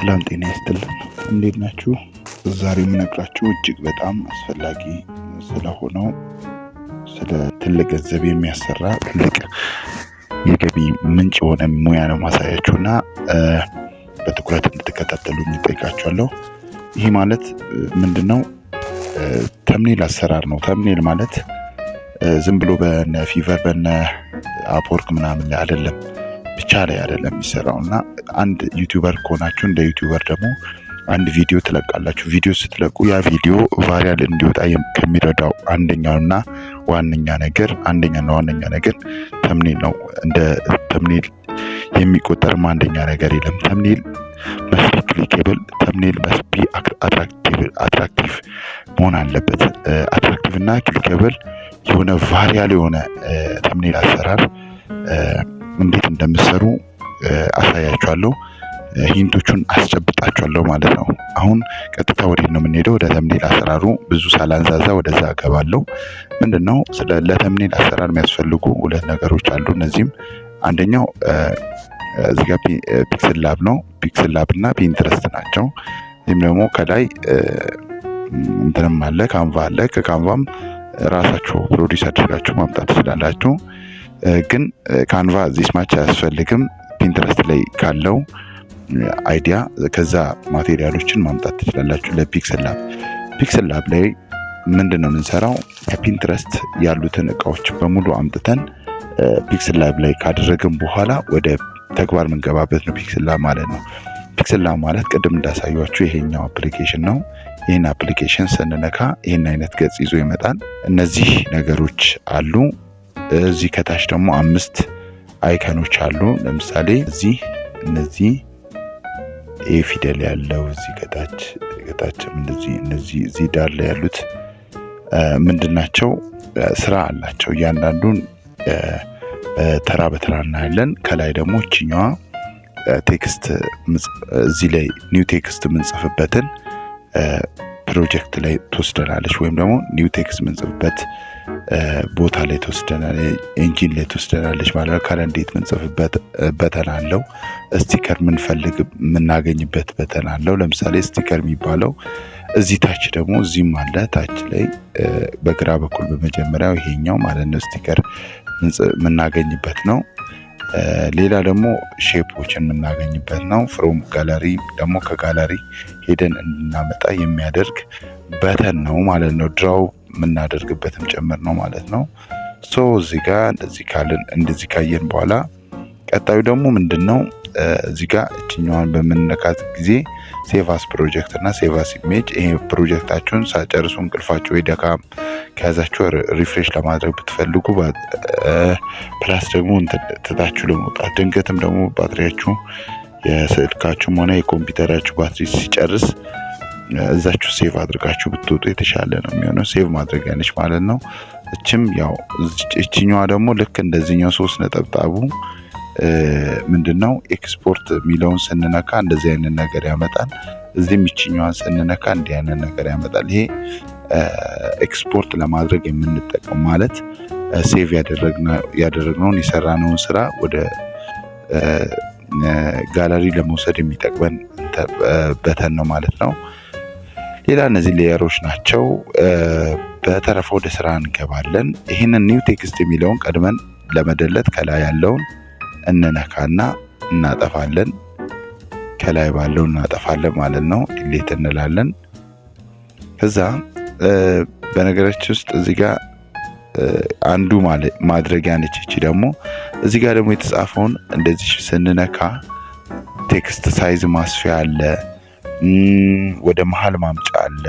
ሰላም ጤና ይስጥልን፣ እንዴት ናችሁ? ዛሬ የምነግራችሁ እጅግ በጣም አስፈላጊ ስለሆነው ስለ ትልቅ ገንዘብ የሚያሰራ ትልቅ የገቢ ምንጭ የሆነ ሙያ ነው ማሳያችሁ እና በትኩረት እንድትከታተሉኝ እጠይቃችኋለሁ። ይህ ማለት ምንድነው? Thumbnail አሰራር ነው። Thumbnail ማለት ዝም ብሎ በነ Fiverr፣ በነ Upwork ምናምን ላይ አይደለም፣ ብቻ ላይ አይደለም የሚሰራው። እና አንድ YouTuber ከሆናችሁ፣ እንደ YouTuber ደግሞ አንድ ቪዲዮ ትለቃላችሁ። ቪዲዮ ስትለቁ ያ ቪዲዮ viral እንዲወጣ ከሚረዳው አንደኛውና ዋነኛ ነገር፣ አንደኛና ዋነኛ ነገር thumbnail ነው። እንደ thumbnail የሚቆጠርም አንደኛ ነገር የለም። Thumbnail must be clickable፣ thumbnail must be attractive መሆን አለበት። Attractive እና clickable የሆነ viral የሆነ thumbnail አሰራር እንዴት እንደምትሰሩ አሳያችኋለሁ። Hint ኦቹን አስጨብጣችኋለሁ ማለት ነው። አሁን ቀጥታ ወዴት ነው የምንሄደው? ወደ thumbnail አሰራሩ። ብዙ ሳላንዛዛ ወደዛ እገባለሁ። ምንድነው? ስለ ለ thumbnail አሰራር የሚያስፈልጉ ሁለት ነገሮች አሉ። እነዚህም አንደኛው እዚህ ጋር PixelLab ነው። PixelLab እና Pinterest ናቸው። ይህም ደግሞ ከላይ እንትንም አለ፣ Canva አለ። ከ Canva ም ራሳችሁ produce አድርጋችሁ ማምጣት ትችላላችሁ። ግን Canva this much አያስፈልግም። Pinterest ላይ ካለው idea ከዛ material ኦችን ማምጣት ትችላላችሁ። ለ PixelLab፣ PixelLab ላይ ምንድን ነው የምንሰራው? ከ Pinterest ያሉትን እቃዎች በሙሉ አምጥተን PixelLab ላይ ካደረግን በኋላ ወደ ተግባር የምንገባበት ነው PixelLab ማለት ነው። PixelLab ማለት ቅድም እንዳሳየኋችሁ ይሄኛው application ነው። ይህን application ስንነካ ይህን አይነት ገጽ ይዞ ይመጣል። እነዚህ ነገሮች አሉ። እዚህ ከታች ደግሞ አምስት icon ኦች አሉ። ለምሳሌ እዚህ እነዚህ A ፊደል ያለው፣ እዚህ ከታች ከታችም እንደዚህ እነዚህ እዚህ ዳር ላይ ያሉት ምንድን ናቸው? ስራ አላቸው። እያንዳንዱን ተራ በተራ እናያለን። ከላይ ደግሞ እችኛዋ text፣ እዚህ ላይ new text የምንጽፍበትን ፕሮጀክት ላይ ትወስደናለች፣ ወይም ደግሞ new text የምንጽፍበት ቦታ ላይ ትወስደናለች፣ engine ላይ ትወስደናለች ማለት ነው። Current date የምንጽፍበት button አለው። Sticker የምንፈልግ የምናገኝበት button አለው። ለምሳሌ sticker የሚባለው እዚህ ታች ደግሞ እዚህም አለ። ታች ላይ በግራ በኩል በመጀመሪያው ይሄኛው ማለት ነው፣ sticker የምናገኝበት ነው። ሌላ ደግሞ shape ኦችን የምናገኝበት ነው። From gallery ደግሞ ከጋለሪ ሄደን እንድናመጣ የሚያደርግ button ነው ማለት ነው። Draw የምናደርግበትም ጭምር ነው ማለት ነው። So እዚህ ጋር እንደዚህ ካልን፣ እንደዚህ ካየን በኋላ ቀጣዩ ደግሞ ምንድን ነው? እዚህ ጋር እችኛዋን በምንነካት ጊዜ save as project እና save as image፣ ይሄ ፕሮጀክታችሁን ሳትጨርሱ እንቅልፋችሁ ወይ ደካም ከያዛችሁ refresh ለማድረግ ብትፈልጉ፣ plus ደግሞ ትታችሁ ለመውጣት፣ ድንገትም ደግሞ ባትሪያችሁ የስልካችሁም ሆነ የኮምፒውተራችሁ ባትሪ ሲጨርስ እዛችሁ save አድርጋችሁ ብትወጡ የተሻለ ነው የሚሆነው። Save ማድረጊያ ነች ማለት ነው። እችም ያው እችኛዋ ደግሞ ልክ እንደዚህኛው ሶስት ነጠብጣቡ ምንድን ነው? ኤክስፖርት የሚለውን ስንነካ እንደዚህ አይነት ነገር ያመጣል። እዚህም ይችኛዋን ስንነካ እንዲህ አይነት ነገር ያመጣል። ይሄ ኤክስፖርት ለማድረግ የምንጠቀም ማለት save ያደረግነውን የሰራነውን ስራ ወደ ጋለሪ ለመውሰድ የሚጠቅመን button ነው ማለት ነው። ሌላ እነዚህ layer ኦች ናቸው። በተረፈ ወደ ስራ እንገባለን። ይህንን new text የሚለውን ቀድመን ለመደለት ከላይ ያለውን እንነካና እናጠፋለን። ከላይ ባለው እናጠፋለን ማለት ነው። Delete እንላለን። ከዛ በነገራችን ውስጥ እዚህ ጋር undo ማድረጊያ ነች። እቺ ደግሞ እዚህ ጋር ደግሞ የተጻፈውን እንደዚህ ስንነካ text size ማስፊያ አለ፣ ወደ መሀል ማምጫ አለ፣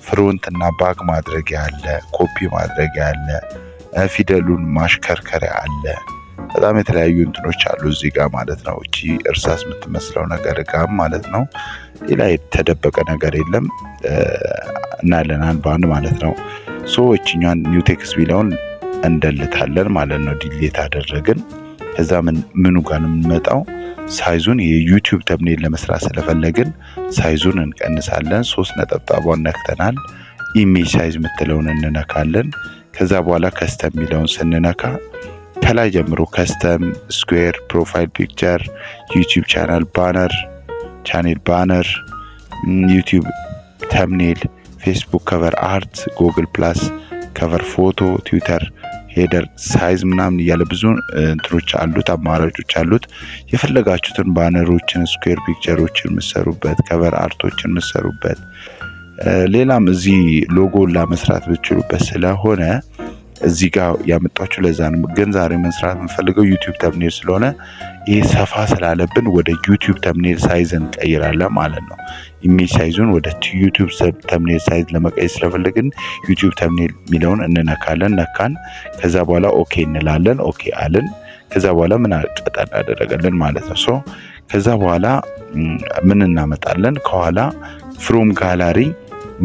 front እና back ማድረጊያ አለ፣ ኮፒ ማድረጊያ አለ፣ ፊደሉን ማሽከርከሪያ አለ። በጣም የተለያዩ እንትኖች አሉ እዚህ ጋር ማለት ነው። እቺ እርሳስ የምትመስለው ነገር ጋር ማለት ነው። ሌላ የተደበቀ ነገር የለም። እናያለን አንድ በአንድ ማለት ነው። So እችኛዋን new text ቢለውን እንደልታለን ማለት ነው። Delete አደረግን። ከዛ ምኑ ጋር ነው የምንመጣው? Size ኡን የ YouTube thumbnail ለመስራት ስለፈለግን size ኡን እንቀንሳለን። ሶስት ነጠብጣቧን ነክተናል። Image size የምትለውን እንነካለን። ከዛ በኋላ custom የሚለውን ስንነካ ከላይ ጀምሮ custom፣ square፣ profile picture፣ YouTube channel banner፣ Channel banner፣ YouTube thumbnail፣ Facebook cover art፣ Google Plus cover photo፣ Twitter header size ምናምን እያለ ብዙ እንትኖች አሉት፣ አማራጮች አሉት። የፈለጋችሁትን banner ኦችን፣ square picture ኦችን የምትሰሩበት፣ cover art ኦችን የምትሰሩበት፣ ሌላም እዚህ ሎጎ ለመስራት ብትችሉበት ስለሆነ እዚህ ጋር ያመጣችሁ ለዛ ነው። ግን ዛሬ መስራት የምንፈልገው YouTube thumbnail ስለሆነ ይህ ሰፋ ስላለብን ወደ YouTube thumbnail size እንቀይራለን ማለት ነው። Image size ኡን ወደ YouTube thumbnail size ለመቀየር ስለፈለግን YouTube thumbnail የሚለውን እንነካለን። ነካን። ከዛ በኋላ okay እንላለን። Okay አልን። ከዛ በኋላ ምን ቀጠን አደረገልን ማለት ነው። So ከዛ በኋላ ምን እናመጣለን? ከኋላ from gallery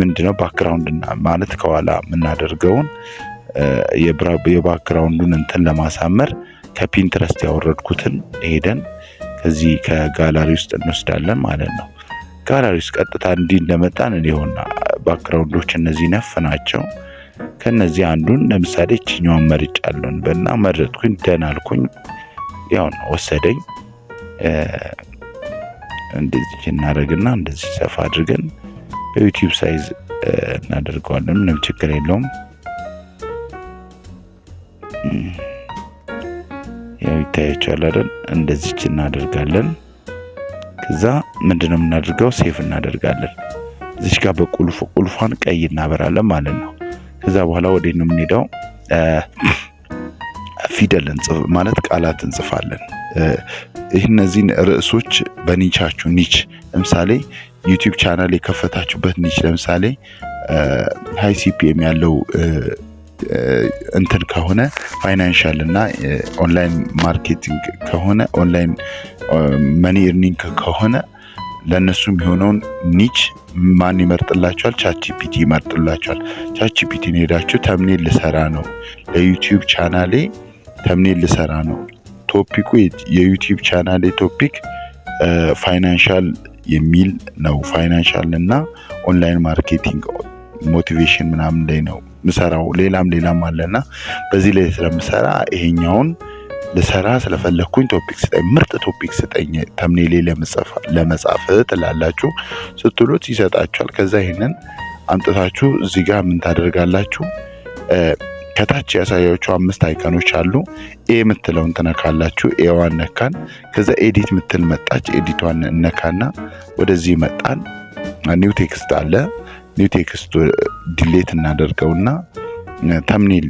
ምንድነው background ማለት ከኋላ የምናደርገውን የ background ኡን እንትን ለማሳመር ከ Pinterest ያወረድኩትን ሄደን ከዚህ ከጋላሪ ውስጥ እንወስዳለን ማለት ነው። ጋላሪ ውስጥ ቀጥታ እንዲህ እንደመጣን እንዲሆን background ኦች እነዚህ ነፍ ናቸው። ከነዚህ አንዱን ለምሳሌ እችኛዋን መርጫለሁ በና መረጥኩኝ፣ done አልኩኝ። ያው ነው ወሰደኝ። እንደዚህ እናደርግና እንደዚህ ሰፋ አድርገን በ YouTube size እናደርገዋለን። ምንም ችግር የለውም። ያው ይታያችኋል አይደል? እንደዚች እናደርጋለን። ከዛ ምንድነው የምናደርገው? Save እናደርጋለን። እዚች ጋር በቁልፍ ቁልፏን ቀይ እናበራለን ማለት ነው። ከዛ በኋላ ወዴት ነው የምንሄደው? ፊደል እንጽፍ ማለት ቃላት እንጽፋለን። ይህ እነዚህን ርዕሶች በ niche ኣችሁ niche ለምሳሌ YouTube channel የከፈታችሁበት niche ለምሳሌ high CPM ያለው እንትን ከሆነ፣ financial እና online marketing ከሆነ፣ online money earning ከሆነ ለእነሱ የሚሆነውን niche ማን ይመርጥላችኋል? ChatGPT ይመርጥላችኋል። ChatGPT ን ሄዳችሁ thumbnail ልሰራ ነው፣ ለ YouTube channel ኤ thumbnail ልሰራ ነው፣ topic ኡ የ YouTube channel ኤ topic financial የሚል ነው። Financial እና online marketing motivation ምናምን ላይ ነው ምሰራው። ሌላም ሌላም አለና በዚህ ላይ ስለምሰራ ይሄኛውን ልሰራ ስለፈለግኩኝ topic ስጠኝ፣ ምርጥ topic ስጠኝ thumbnail ኤ ለመጻፍ ትላላችሁ። ስትሉት ይሰጣችኋል። ከዛ ይሄንን አምጥታችሁ እዚህ ጋር ምን ታደርጋላችሁ? ከታች ያሳያችሁ አምስት icon ኦች አሉ። A የምትለውን ትነካላችሁ። A ዋን ነካን። ከዛ edit ምትል መጣች። Edit ቷን እነካና ወደዚህ መጣን። New text አለ። New text delete እናደርገውና thumbnail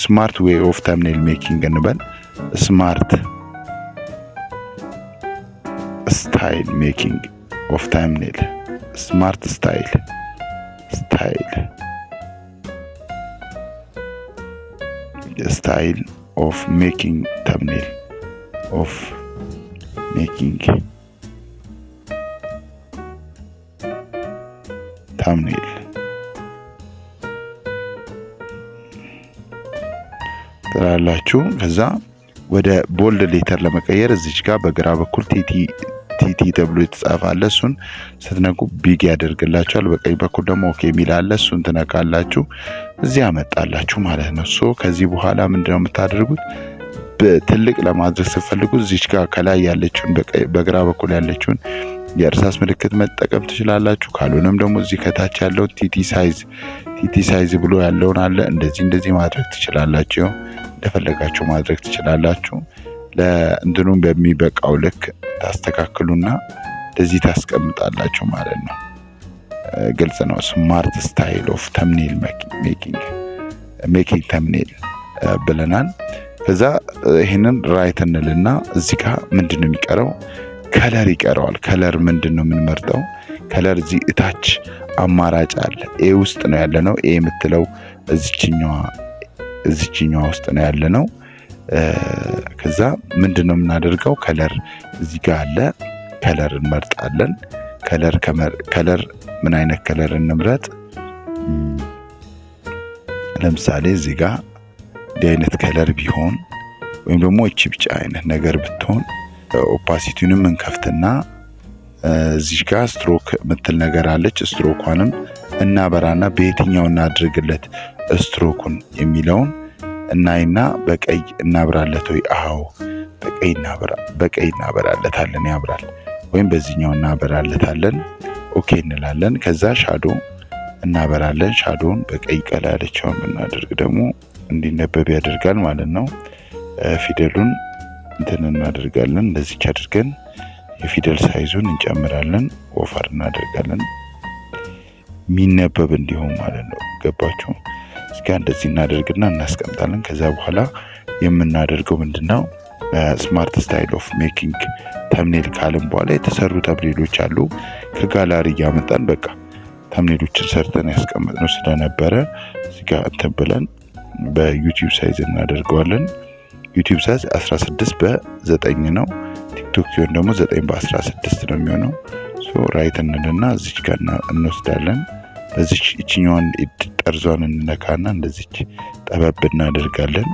smart way of thumbnail making እንበል። Smart style making of thumbnail፣ smart style of making thumbnail፣ of making thumbnail ትላላችሁ። ከዛ ወደ bold letter ለመቀየር እዚች ጋር በግራ በኩል TT TT ተብሎ የተጻፈ አለ። እሱን ስትነኩ big ያደርግላችኋል። በቀኝ በኩል ደግሞ okay የሚል አለ። እሱን ትነካላችሁ። እዚህ ያመጣላችሁ ማለት ነው። So ከዚህ በኋላ ምንድነው የምታደርጉት? ትልቅ ለማድረግ ስትፈልጉ እዚች ጋር ከላይ ያለችውን በግራ በኩል ያለችውን የእርሳስ ምልክት መጠቀም ትችላላችሁ። ካልሆነም ደግሞ እዚህ ከታች ያለውን TT size ብሎ ያለውን አለ። እንደዚህ እንደዚህ ማድረግ ትችላላችሁ። እንደፈለጋችሁ ማድረግ ትችላላችሁ። ለእንትኑም በሚበቃው ልክ ታስተካክሉና እንደዚህ ታስቀምጣላችሁ ማለት ነው። ግልጽ ነው። Smart style of thumbnail making thumbnail ብለናል። ከዛ ይህንን right እንልና እዚህ ጋር ምንድን ነው የሚቀረው? Color ይቀረዋል። Color ምንድን ነው የምንመርጠው? Color እዚህ እታች አማራጭ አለ። A ውስጥ ነው ያለነው። A የምትለው እዚችኛዋ ውስጥ ነው ያለነው። ከዛ ምንድን ነው የምናደርገው? Color እዚህ ጋር አለ። Color እንመርጣለን። Color ምን አይነት color እንምረጥ? ለምሳሌ እዚህ ጋር እንዲህ አይነት color ቢሆን ወይም ደግሞ እቺ ቢጫ አይነት ነገር ብትሆን opacity ውንም እንከፍትና እዚህ ጋር ስትሮክ ምትል ነገር አለች። ስትሮኳንም እናበራና በየትኛው እናድርግለት ስትሮኩን የሚለውን እናይና በቀይ እናብራለት ወይ? አዎ፣ በቀይ በቀይ እናበራለታለን፣ ያብራል። ወይም በዚህኛው እናበራለታለን። Okay እንላለን። ከዛ shadow እናበራለን። Shadow ውን በቀይ ቀላ ያለችውን ብናደርግ ደግሞ እንዲነበብ ያደርጋል ማለት ነው። ፊደሉን እንትን እናደርጋለን። እንደዚች አድርገን የፊደል size ኡን እንጨምራለን፣ ወፈር እናደርጋለን፣ የሚነበብ እንዲሆን ማለት ነው። ገባችሁ? እስኪ እንደዚህ እናደርግና እናስቀምጣለን። ከዛ በኋላ የምናደርገው ምንድነው? Smart style of making thumbnail ካልን በኋላ የተሰሩ thumbnail ኦች አሉ። ከጋላሪ እያመጣን በቃ thumbnail ኦችን ሰርተን ያስቀመጥነው ስለነበረ እዚህ ጋር እንትን ብለን በ YouTube size እናደርገዋለን። YouTube size 16 በ9 ነው። TikTok ሲሆን ደግሞ 9 በ16 ነው የሚሆነው። So right እንልና እዚች ጋር እንወስዳለን። በዚች እችኛዋን ጠርዟን እንነካና እንደዚች ጠበብ እናደርጋለን።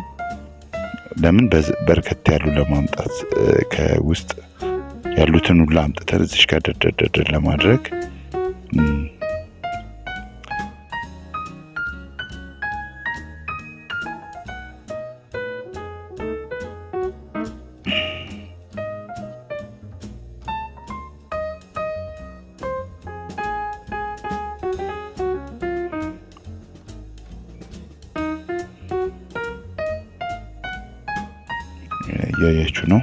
ለምን? በርከት ያሉ ለማምጣት፣ ከውስጥ ያሉትን ሁላ አምጥተን እዚች ጋር ደርደርደርደር ለማድረግ። እያያችሁ ነው።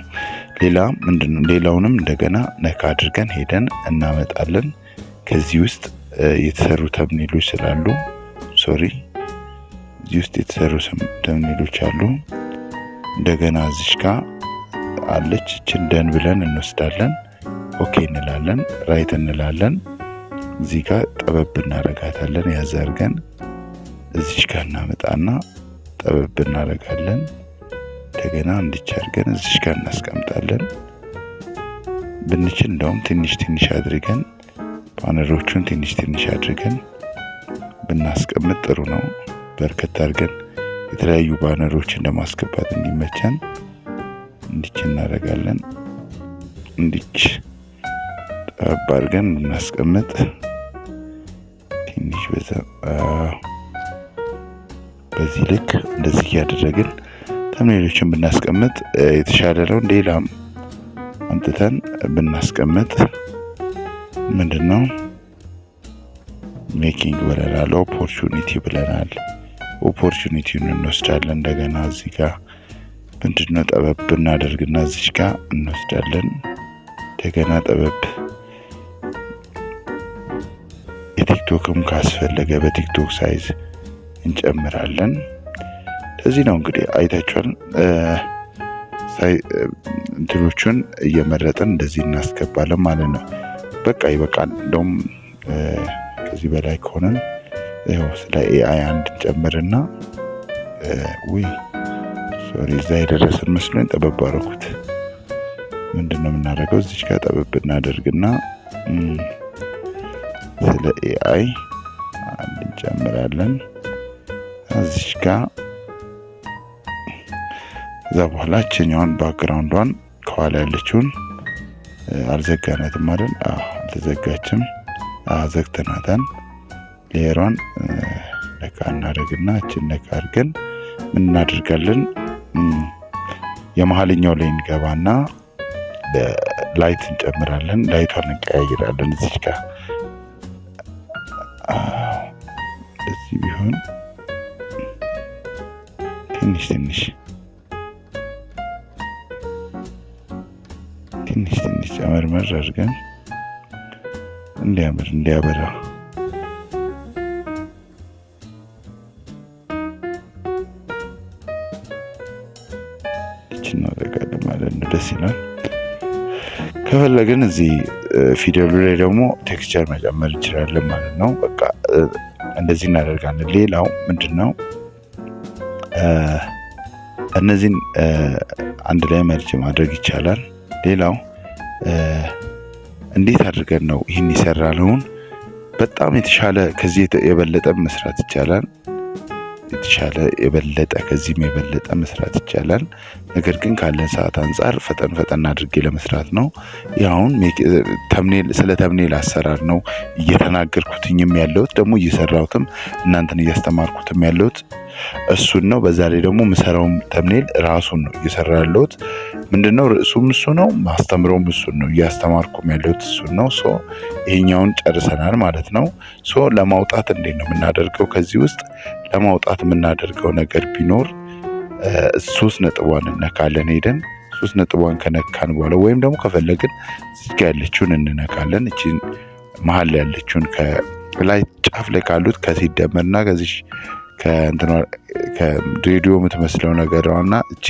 ሌላ ምንድነው? ሌላውንም እንደገና ነካ አድርገን ሄደን እናመጣለን። ከዚህ ውስጥ የተሰሩ thumbnail ኦች ስላሉ፣ sorry፣ እዚህ ውስጥ የተሰሩ thumbnail ኦች አሉ። እንደገና እዚች ጋር አለች። እችን done ብለን እንወስዳለን። Okay እንላለን፣ right እንላለን። እዚህ ጋር ጠበብ እናረጋታለን። ያዝ አድርገን እዚች ጋር እናመጣና ጠበብ እናረጋለን። እንደገና እንዲች አድርገን እዚች ጋር እናስቀምጣለን። ብንችል እንደውም ትንሽ ትንሽ አድርገን፣ banner ኦቹን ትንሽ ትንሽ አድርገን ብናስቀምጥ ጥሩ ነው። በርከት አድርገን የተለያዩ banner ኦችን ለማስገባት እንዲመቸን እንዲች እናደርጋለን። እንዲች ጠበብ አድርገን ብናስቀምጥ ትንሽ በዛ በዚህ ልክ እንደዚህ እያደረግን thumbnail ኦችን ብናስቀምጥ የተሻለ ነው። ሌላም አምጥተን ብናስቀምጥ ምንድን ነው? Making ብለናል፣ opportunity ብለናል። Opportunity ውን እንወስዳለን። እንደገና እዚህ ጋር ምንድነው? ጠበብ እናደርግና እዚች ጋር እንወስዳለን። እንደገና ጠበብ፣ የ TikTok ም ካስፈለገ በ TikTok size እንጨምራለን። ለዚህ ነው እንግዲህ አይታችኋል። እንትኖቹን እየመረጥን እንደዚህ እናስገባለን ማለት ነው። በቃ ይበቃል። እንደውም ከዚህ በላይ ከሆነን ይኸው ስለ AI አንድ ጨምርና፣ ውይ sorry፣ እዛ የደረስን መስሎኝ ጠበብ አደረኩት። ምንድን ነው የምናደርገው? እዚች ጋር ጠበብ እናደርግና ስለ AI አንድ እንጨምራለን እዚች ጋር። ከዛ በኋላ እችኛዋን background ዷን ከኋላ ያለችውን አልዘጋናትም አይደል? አዎ፣ አልተዘጋችም። ዘግተናታን። Layer ሯን ነካ እናደርግና እችን ነካ አድርገን ምን እናደርጋለን? የመሀልኛው ላይ እንገባና light እንጨምራለን። Light ቷን እንቀያይራለን። እዚች ጋር እንደዚህ ቢሆን ትንሽ ትንሽ ትንሽ ትንሽ ጨመርመር አድርገን እንዲያምር እንዲያበራ ይችን እናደርጋለን ማለት ነው። ደስ ይላል። ከፈለግን እዚህ ፊደሉ ላይ ደግሞ texture መጨመር እንችላለን ማለት ነው። በቃ እንደዚህ እናደርጋለን። ሌላው ምንድን ነው? እነዚህን አንድ ላይ merge ማድረግ ይቻላል። ሌላው እንዴት አድርገን ነው ይህን የሰራነውን በጣም የተሻለ፣ ከዚህ የበለጠ መስራት ይቻላል። የተሻለ፣ የበለጠ፣ ከዚህም የበለጠ መስራት ይቻላል። ነገር ግን ካለን ሰዓት አንጻር ፈጠን ፈጠን አድርጌ ለመስራት ነው። አሁን thumbnail፣ ስለ thumbnail አሰራር ነው እየተናገርኩትኝም ያለሁት፣ ደግሞ እየሰራሁትም እናንተን እያስተማርኩትም ያለሁት። እሱን ነው። በዛ ላይ ደግሞ ምሰራውም thumbnail ራሱን ነው እየሰራ ያለሁት። ምንድነው ርዕሱም እሱ ነው፣ ማስተምረውም እሱን ነው፣ እያስተማርኩም ያለሁት እሱን ነው። So ይሄኛውን ጨርሰናል ማለት ነው። So ለማውጣት እንዴት ነው የምናደርገው? ከዚህ ውስጥ ለማውጣት የምናደርገው ነገር ቢኖር ሶስት ነጥቧን እነካለን። ሄደን ሶስት ነጥቧን ከነካን በኋላ ወይም ደግሞ ከፈለግን እዚህ ጋ ያለችውን እንነካለን። እቺን መሀል ላይ ያለችውን ከላይ ጫፍ ላይ ካሉት ከሲደመርና ከዚህ ከሬዲዮ የምትመስለው ነገሯና እቺ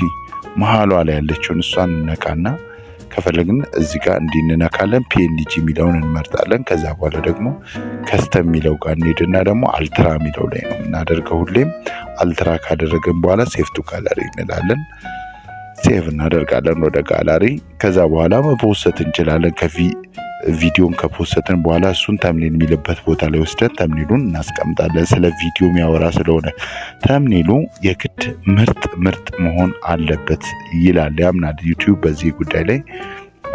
መሀሏ ላይ ያለችውን እሷን እንነካና ከፈለግን እዚህ ጋር እንዲህ እንነካለን። PNG የሚለውን እንመርጣለን። ከዛ በኋላ ደግሞ custom የሚለው ጋር እንሄድና ደግሞ ultra የሚለው ላይ ነው የምናደርገው። ሁሌም ultra ካደረግን በኋላ save to gallery እንላለን። Save እናደርጋለን ወደ ጋላሪ። ከዛ በኋላ መፖሰት እንችላለን። ቪዲዮን ከፖሰትን በኋላ እሱን thumbnail የሚልበት ቦታ ላይ ወስደን thumbnail ኡን እናስቀምጣለን። ስለ ቪዲዮ የሚያወራ ስለሆነ thumbnail ኡ የግድ ምርጥ ምርጥ መሆን አለበት ይላል፣ ያምናል። YouTube በዚህ ጉዳይ ላይ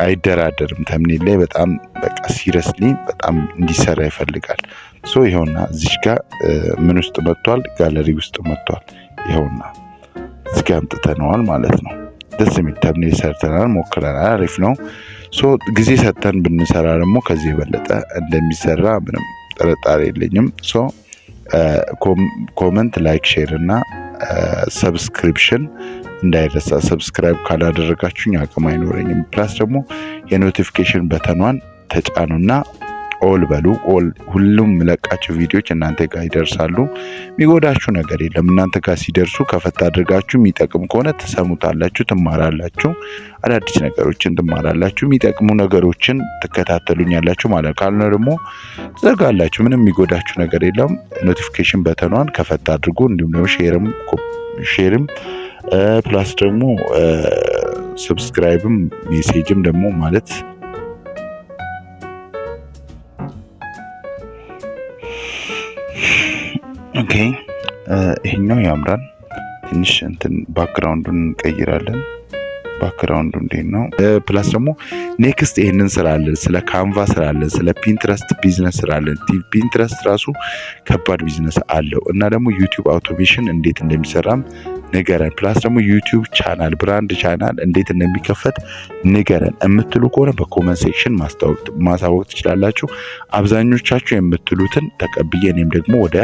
አይደራደርም። Thumbnail ላይ በጣም በቃ seriously በጣም እንዲሰራ ይፈልጋል። So ይኸውና እዚች ጋር ምን ውስጥ መጥቷል? ጋለሪ ውስጥ መጥቷል። ይኸውና እዚህ ጋር አምጥተነዋል ማለት ነው። ደስ የሚል thumbnail ሰርተናል፣ ሞክረናል። አሪፍ ነው። So ጊዜ ሰጥተን ብንሰራ ደግሞ ከዚህ የበለጠ እንደሚሰራ ምንም ጥርጣሬ የለኝም። So comment፣ like፣ share እና subscription እንዳይረሳ። Subscribe ካላደረጋችሁኝ አቅም አይኖረኝም። Plus ደግሞ የ notification button ኗን ተጫኑና all በሉ። All ሁሉም የምለቃቸው ቪዲዮዎች እናንተ ጋር ይደርሳሉ። የሚጎዳችሁ ነገር የለም። እናንተ ጋር ሲደርሱ ከፈት አድርጋችሁ የሚጠቅም ከሆነ ትሰሙታላችሁ፣ ትማራላችሁ፣ አዳዲስ ነገሮችን ትማራላችሁ፣ የሚጠቅሙ ነገሮችን ትከታተሉኛላችሁ ማለት። ካልሆነ ደግሞ ትዘጋላችሁ። ምንም የሚጎዳችሁ ነገር የለም። Notification button ኗን ከፈት አድርጉ። እንዲሁም ደግሞ share ም plus ደግሞ subscribe ም message ም ደግሞ ማለት። Okay፣ ይሄኛው ያምራል። ትንሽ እንትን background ኡን እንቀይራለን። Background ኡ እንዴት ነው? Plus ደግሞ next ይሄንን ስራለን፣ ስለ Canva ስራለን፣ ስለ Pinterest business ስራለን። Pinterest ራሱ ከባድ ቢዝነስ አለው እና ደግሞ YouTube automation እንዴት እንደሚሰራም ንገረን። Plus ደግሞ YouTube channel፣ brand channel እንዴት እንደሚከፈት ንገረን የምትሉ ከሆነ በ comment section ማሳወቅ ትችላላችሁ። አብዛኞቻችሁ የምትሉትን ተቀብዬ እኔም ደግሞ ወደ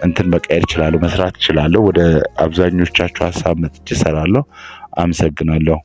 እንትን መቀየር እችላለሁ፣ መስራት እችላለሁ። ወደ አብዛኞቻችሁ ሀሳብ መጥቼ እሰራለሁ። አመሰግናለሁ።